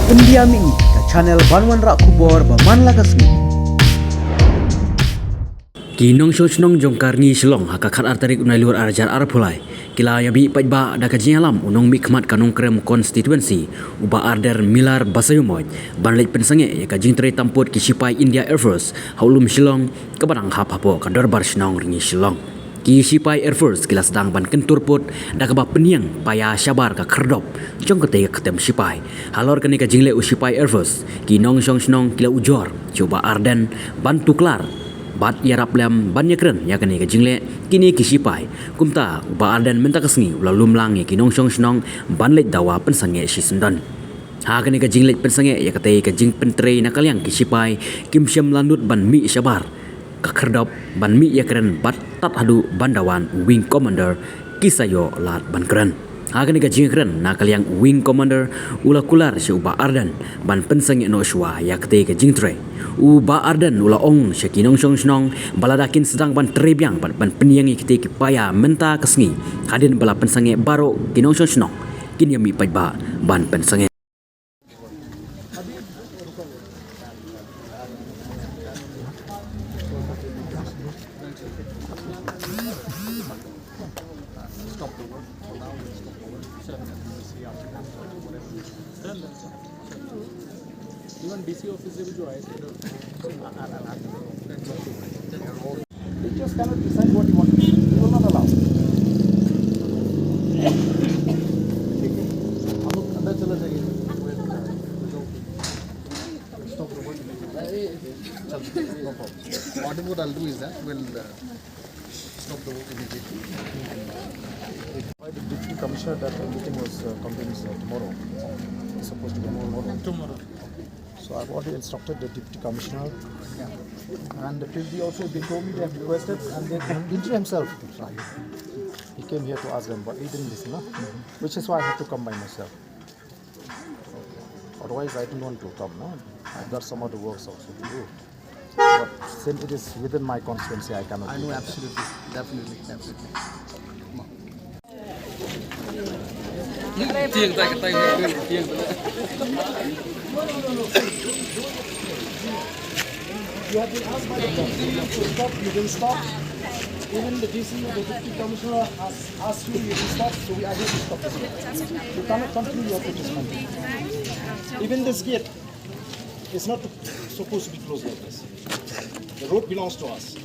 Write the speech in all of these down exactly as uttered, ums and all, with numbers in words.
India Mihmih, ka channel ban wanrah khubor ba man la ka sngi. Ki nongshong shnong jong ka Rngi Shillong ha ka khatar tarik u Nailur arhajar arphew lai ki la ïa mih paidbah da ka jingïalam u nongmihkhmat ka Nongkrem constituency, u Bah Ardent Miller Basaiawmoit, ban leit pynsangeh ïa ka jingtrei tampud ki shipai India Air Force ha u lum Shillong, kaba dang hap hapoh ka Dorbar Shnong Rngi Shillong. Ki shipai Air Force ki la sdang ban kyntur pud da kaba pynïeng paia shabar ka khyrdop jong katei ka kyrteng shipai. Halor kane ka jingleh u shipai Air Force, ki nongshong shnong ki la ujor sha u Bah Ardent ban tuklar bad ïarap lem ban ïakren ïa kane ka jingleh kine ki shipai. Kumta u Bah Ardent mynta ka sngi u la lum lang ïa ki nongshong shnong ban leit dawa pynsangeh shisyndon. Ha kane ka jingleit pynsangeh ïa katei ka jingpyntrei na ka liang ki shipai, kim shym la nud ban mih shabar ka khyrdop ban mih ïakren bad tad haduh ban da wan u Wing Commander, ki sa ïoh lad ban kren. Ha kane ka jingkren na ka liang u Wing Commander u la kular sha u Bah Ardent ban pynsangeh noh shuwa ïa katei ka jingtrei. U Bah Ardent u la ong sha ki nongshong shnong ba lada kin sdang ban trei biang bad ban pynïeng ïa kitei ki paia mynta ka sngi, hadien ba la pynsangeh baroh ki nongshong shnong, kin ïa mih paidbah ban pynsangeh. Even D C office से भी जो आए थे ना, They just cannot decide what you want to do. They will not allow. ठीक है, हम लोग अंदर चले जाइए। Stop the work immediately. चल, no problem. What, what I'll do is that we'll, uh, stop the work immediately. By the deputy commissioner, that meeting was, uh, convened, uh, tomorrow. It's supposed to be tomorrow. Tomorrow. So I've already instructed the deputy commissioner. And the P D also, they told me they have requested and they, he himself, he came here to ask them, but he didn't listen, no? Which is why I have to come by myself. Otherwise, I don't want to come, no? I've got some other works also to do. But since it is within my constituency, I cannot I do know, that. Absolutely, definitely, definitely. You have been asked by the community to stop, you didn't stop. Even the D C, the deputy commissioner has asked you, you didn't stop, so we are here to stop. You cannot continue your protest. Even this gate is not supposed to be closed like this. The road belongs to us.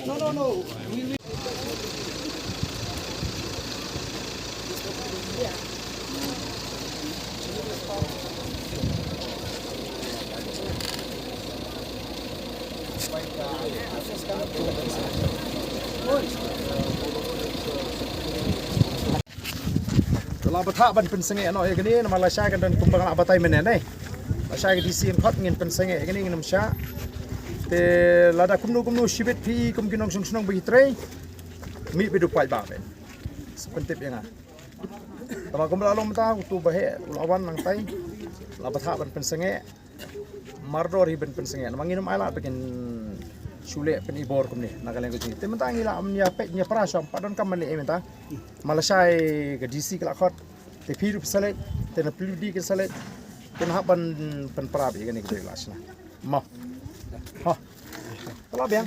No, no, no. We, we Te la bthah ban pynsangeh noh ïa kane, namar lashai kan don kumba nga la batai mynne ne. Lashai ka D C Umkhrah ngin pynsangeh ïa kane, ngin ym shah. Te lada kumno kumno shibit phi kum ki nongshong shnong ba ki trei, mih beit u paidbah phin sa pyntip ïa nga. Te ma kumba la long mynta uto uba heh u la wan nangtai. La bthah ban pynsangeh. Mardor hi ban pynsangeh, namar ngin ym ailad ba kin shu leh pynibor kumne na ka liang ka jong ngi. Te mynta ngi la ym ïa peit ïa pra sham, pat donkam ban leh ei mynta. Ma lashai ka D C ka la khot, te phi ruh phi sa leit, te na phi ruh kin sa leit. Kin hap ban pynpra beit ïa kane ka dei la shna. Mo. Ha. Te la biang.